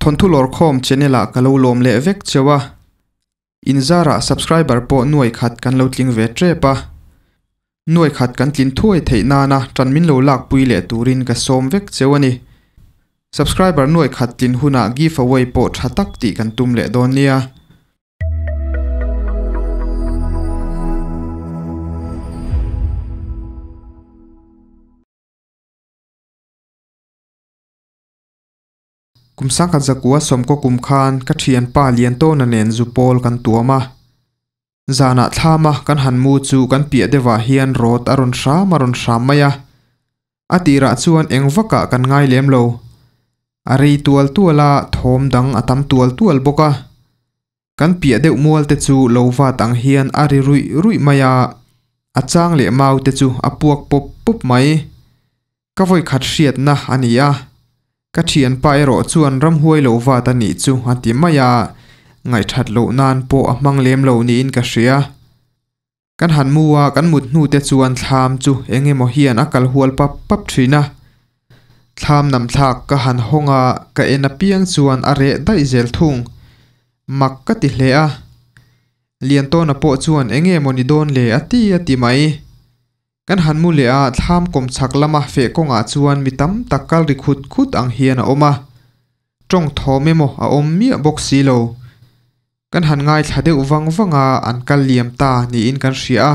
Thawnthu Lawrkhawm channel ah ka lo lawm leh vek cheu a, in zarah subscriber pawh nuai khat kan lo tling ve tep a, nuai khat kan tlin thuai theih nana tan min lo lak pui leh turin ka sawm vek cheu a ni. Subscriber nuai khat tlin hunah give away pawh tha tak tih kan tum leh dawn nia. Kum sangkhat zakua sawmkaw kum khan ka thianpa Liantawna nen zu pawl kan tuam a. Zanah thlama kan han mu chu kan piah deuhah hian rawt a rawn hram a rawn hram mai a. A tirah chuan eng vakah kan ngai lem lo. A rei tual tual a, thawm dang a tam tual tual bawk a. Kan piah deuh mual te chu lo vat ang hian a ri ruih ruih mai a, a chang leh mau te chu a puak pawp pawp mai. Ka vawi khat hriatna a ni a, ka thianpa erawh chuan ramhuai lo vat a nih chu a ti mai a, ngaihthat loh nan pawh a hmang lem lo niin ka hria. Kan han mu a, kan mut hnu te chuan thlam chu eng emaw hian a kal hual pap pap thin a. Thlam nam thlak ka han hawng a, ka en apiang chuan a reh daih zel thung. Mak ka ti hle a. Liantawna pawh chuan eng emaw ni dawn le a ti a ti mai. Kan han mu leh a, thlam kawm chhak lama feh kawngah chuan mi tam tak kal ri khut khut ang hian a awm a. Tawng thawm emaw a awm miah bawk si lo. Kan han ngaithla deuh vang vang a, an kal liam ta niin kan hria a,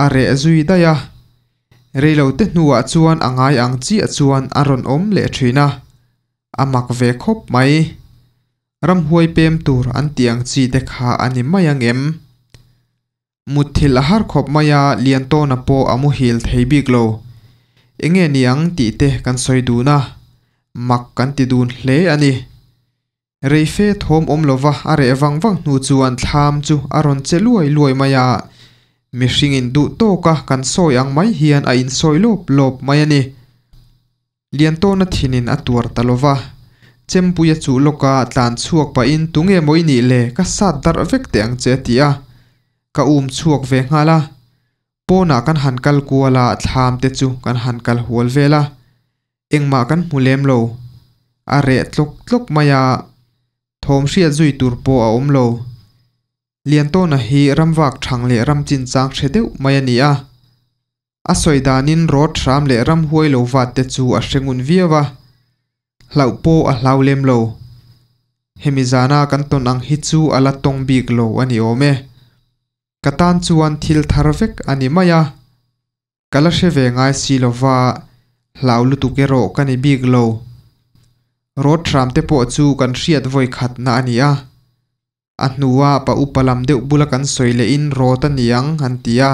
a reh zui daih a. Reilo te hnuah chuan a ngai ang chiah chuan a rawn awm leh thin a, a mak ve khawp mai. Ramhuai pem tur an tih ang chi te kha a ni mai ang em? Mutthilh a har khawp mai a, Liantawna pawh a muhil thei bik lo. Enge ni ang tih te kan sawi dun a, mak kan ti dun hle a ni. Reife thawm awm lova a reh vang vang hnu chuan thlam chu a rawn che luai luai mai a, mihringin duh tawka kan sawi ang mai hian a insawi lawp lawp mai a ni. Liantawna thinin a tuar ta lova, Chempuia chu lawka tlan chhuak pahin tunge maw i nih le, ka sat darh vek teh ang che a ti a, ka um chhuak ve nghal a. Pawnah kan han kal kual a, thlam te chu kan han kal hual vel a. Engmah kan hmu lem lo. A reh tlawk tlawk mai a, thawm hriat zui tur pawh a awm lo. Liantawna hi ramvak thang leh ram chinchang hre deuh mai a ni a. A sawi danin rawt hram leh ramhuai lo vat te chu a hre ngun viau a, hlauh pawh a hlau lem lo. Hemi zana kan tawn ang hi chu a la tawng bik lo a ni awm e. Ka tan chuan thil thar vek a ni mai a. Ka la hre ve ngai si lova, hlau lutuk erawh ka ni bik lo. Road hram te pawh chu kan hriat vawi khatna a ni a. A hnua pa upa lam deuh bula kan sawi lehin road a ni ang an ti a,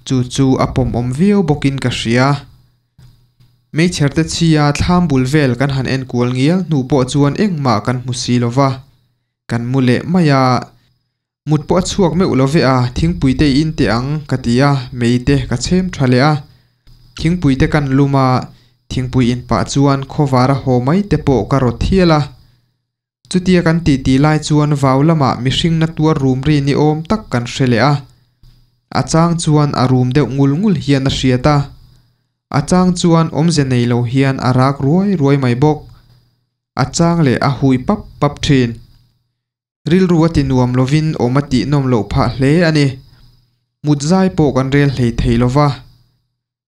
chu chu a pawmawm viau bawkin ka hria. Meichher te chhia thlam bul vel kan han enkual ngial hnu pawh chuan engmah kan hmu si lova, kan mu leh mai a. Mut pawh a chhuak meuh lo ve a, thingpui te i in teh ang ka ti a, mei te ka chhem tha leh a. Thingpui te kan lum a, thingpui in pah chuan khawvar a haw mai te pawh ka rawt hial a. Chutia kan titi lai chuan vau lamah mihring na tuar rum ri ni awm tak kan hre leh a. A chang chuan a rum deuh ngul ngul hian a hriat a. A chang chuan awmze nei lo hian a rak ruai ruai mai bawk. A chang leh a hui pap pap thin. Rilru a ti nuam lovin awm a tih nawm loh phah hle a ni. Mut zai pawh kan rel hlei thei lo va.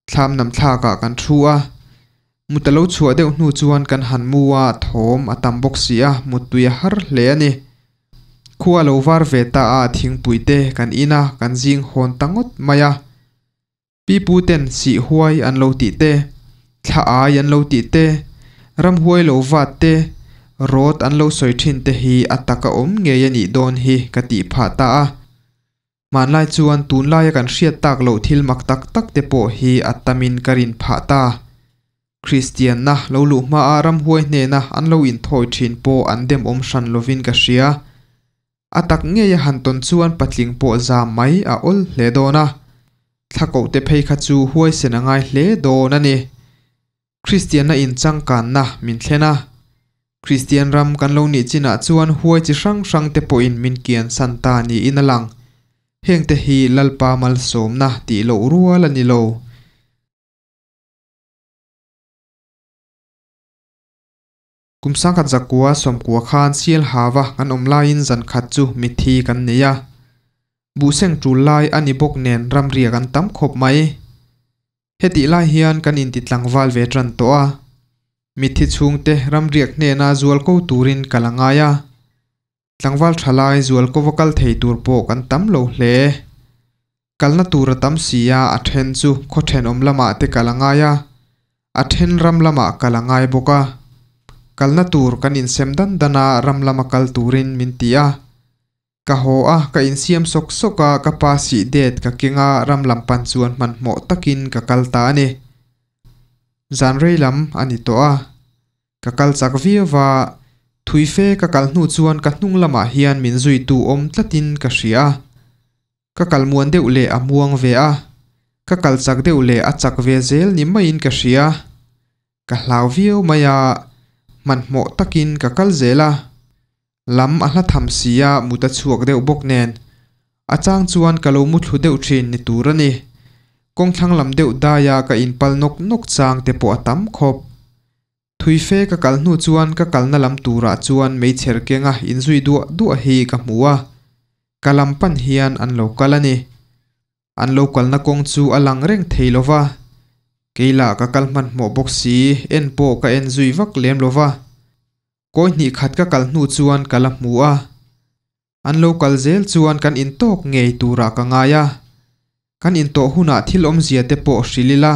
Thlam nam thlakah kan thu a. Mut a lo chhuah deuh hnu chuan kan han mu a, thawm a tam bawk si a, muttui a har hle a ni. Khua a lo var ve ta a, thingpui te kan in a, kan zing hawn ta ngawt mai a. Pipu ten sih huai an lo tih te, thla ai an lo tih te, ramhuai lo vat te, rawt an lo sawi thin te hi a tak a awm ngei a nih dawn hi ka tih phah ta a. Hmanlai chuan tunlaia kan hriat tak loh thil mak tak tak te pawh hi a tamin ka rin phah ta. Kristianna lo luh hmaa ramhuai hnena an lo inthawi thin pawh an demawm hran lovin ka hria. A tak ngei a han tawn chuan patling pawh zam mai a awl hle dawn a, thla koh te phei kha chu huaisen a ngai hle dawn a ni. Kristianna in changkanna min thlen a, Kristian ram kan lo nih chinah chuan huai chi hrang hrang te pawhin min kian san ta niin a lang. Hengte hi Lalpa malsawmna tih loh rual a ni lo. Kum 1990 khan Sialhava kan awm laiin zan khat chu mitthi kan nei a. Buhseng tul lai a ni bawk nen ramriak an tam khawp mai. Hetih lai hian kan inti tlangval ve tan tawh a. Mitthi chhungte ramriak hnena zual ko turin kal a ngai a. Tlangval thalai zual kova kal thei tur pawh kan tam lo hle. Kalna tur a tam si a, a then chu khaw thenawm lamah te kal a ngai a, a then ram lamah kal a ngai bawk a. Kalna tur kan insem dan dan a, ram lama kal turin min ti a. Ka haw a, ka insiam sawk sawk a, ka pa sih det ka keng a, ram lam pan chuan hmanhmawh takin ka kal ta a ni. Zan rei lam a ni tawh a. Ka kal chak viau va, thui fe ka kal hnu chuan ka hnung lamah hian min zuitu awm tlatin ka hria a. Ka kal muan deuh leh a muang ve a, ka kal chak deuh leh a chak ve zel ni maiin ka hria. Ka hlau viau mai a, hmanhmawh takin ka kal zel a. Lam a hla tham si a, mut a chhuak deuh bawk nen. A chang chuan ka lo muthlu deuh thin ni tur a ni. Kawngthlang lam deuh daia ka inpal nawk nawk chang te pawh a tam khawp. Thui fe ka kal hnu chuan ka kalna lam turah chuan meichher kenga inzui duah duah hi ka hmu a, ka lam pan hian an lo kal a ni. An lo kalna kawng chu a lang reng thei lo va, kei lah ka kal hmanhmawh bawk si, en pawh ka en zui vak lem lo va. Kawi hnih khat ka kal hnu chuan ka la hmu a. An lo kal zel chuan kan intawk ngei turah ka ngai a. Kan intawh hunah thil awmzia te pawh hrilh ila,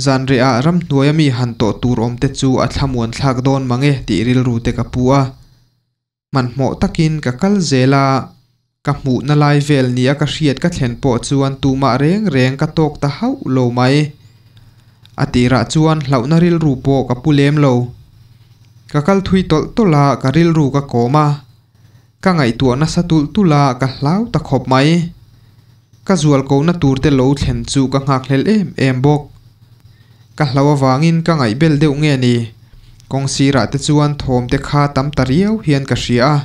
zanrehah ramhnuaia mi han tawh tur awm te chu a thlamuan thlak dawn mang e tih rilru te ka pu a. Hmanhmawh takin ka kal zel a, ka hmuhna lai vel nia ka hriat ka thlen pawh chuan tumah reng reng ka tawk ta hauh lo mai. A tirah chuan hlauhna rilru pawh ka pu lem lo. Ka kal thui tawlh tawlh a, ka rilru ka kawm a. Ka ngaihtuah nasa tulh tulh a, ka hlau ta khawp mai. Ka zual kohna tur te lo thlen chu ka nghakhlel em em bawk. Ka hlau avangin ka ngaihbel deuh nge ni? Kawng sirah te chuan thawm te kha tam ta riau hian ka hria a.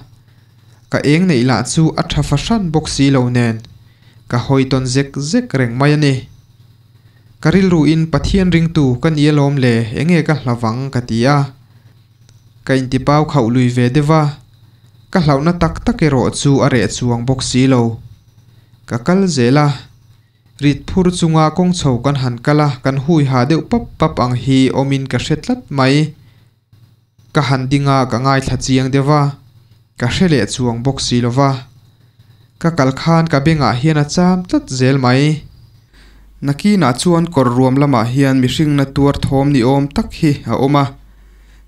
Ka eng neih lah chu a tha fahran bawk si lo nen, ka hawi tawn zek zek reng mai a ni. Ka rilruin Pathian ringtu ka ni alawm le, enge ka hlavang ka ti a. Ka intipau khauh lui ve deuh a, ka hlauhna tak tak erawh chu a reh chuang bawk si lo. Ka kal zel a, rit phur chunga kawng chho kan han kal a, kan hui ha deuh pap pap ang hi awmin ka hre tlat mai. Ka han ding a, ka ngaithla chiang deuh a, ka hre leh chuang bawk si lo va. Ka kal khan ka bengah hian a cham tlat zel mai. Nakinah chuan kawr ruam lamah hian mihringna tuar thawm ni awm tak hi a awm a.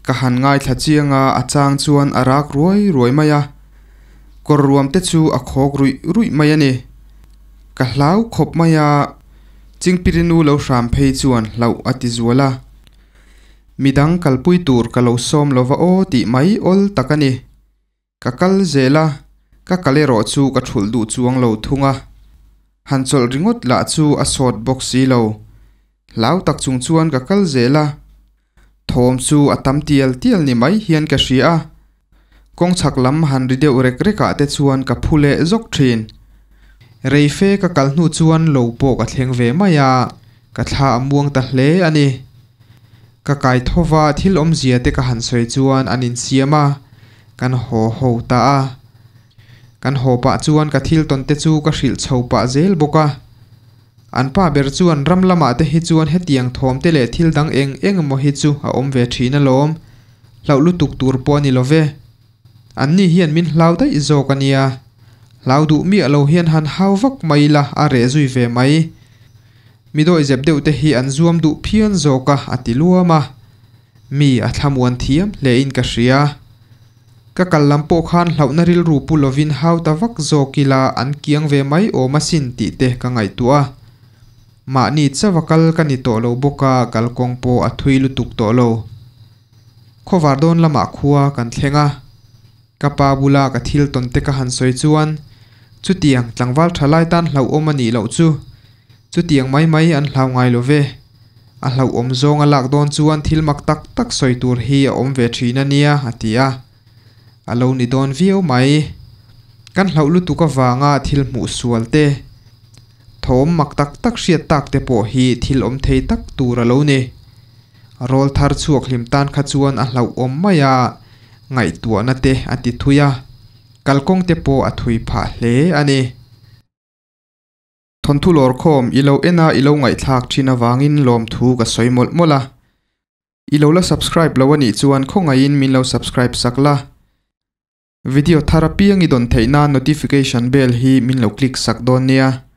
Ka han ngaithla chiang a, a chang chuan a rak ruai ruai mai a. Kawr ruam te chu a khawk ruih ruih mai a ni. Ka hlau khawp mai a, Chingpirinu lo hram phei chuan hlauh a ti zual a. Midang kalpui tur ka lo sawm lova aw tih mai awl tak a ni. Ka kal zel a, ka kal erawh chu ka thulh duh chuang lo thung a. Han chawlh ringawt lah chu a sawt bawk si lo. Hlau tak chung chuan ka kal zel a. Thawm chu a tam tial tial ni mai hian ka hria a. Kawng chhak lam han ri deuh rek rek ah te chuan ka phu leh zawk thin. Rei fe ka kal hnu chuan lo pawh ka thleng ve mai a, ka thla a muang ta hle a ni. Ka kai tho va thil awmzia te ka han sawi chuan an insiam a, kan haw ho ta a. Kan haw pah chuan ka thil tawn te chu ka hrilh chho pah zel bawk a. An pa ber chuan ram lamah te hi chuan hetiang thawm te leh thil dang eng eng emaw hi chu a awm ve thin alawm. Hlauh lutuk tur pawh a ni lo ve. Anni hian min hlau daih zawk a nia. Hlau duh miah lo hian han hau vak mai ila a reh zui ve mai. Mi dawi zep deuh te hi an zuam duh phian zawk a, a ti luam a. Mi a thlamuan thiam hlein ka hria. Ka kal lam pawh khan hlauhna rilru pu lovin hau ta vak zawk ila an kiang ve mai awm asin tih te ka ngaihtuah a. Mahni chauha kal ka ni tawh lo bawk a, kalkawng pawh a thui lutuk tawh lo. Khawvar dawn lamah khua kan thleng a, ka pa bula ka thil tawn te ka han sawi chuan chutiang tlangval tha lai tan hlauhawm a nih loh chu chutiang mai mai an hlau ngai lo ve. A hlauhawm zawng a lak dawn chuan thil mak tak tak sawi tur hi a awm ve thin a nia a ti a. A lo ni dawn viau mai. Kan hlauh lutuk avanga thil hmuh sual te, thawm mak tak tak hriat tak te pawh hi thil awm thei tak tur a lo ni. Rawlthar chhuak hlim tan kha chuan a hlauhawm mai a, ngaihtuahna te a ti thui a, kalkawng te pawh a thui phah hle a ni. Thawnthu lawrkhawm i lo en a i lo ngaihthlak thin avangin lawmthu ka sawi mawlh mawlh a. I lo la subscribe lo a nih chuan khawngaihin min lo subscribe sak la. Video thar apiang i dawn theih nan notification bell hi min lo click sak dawn nia.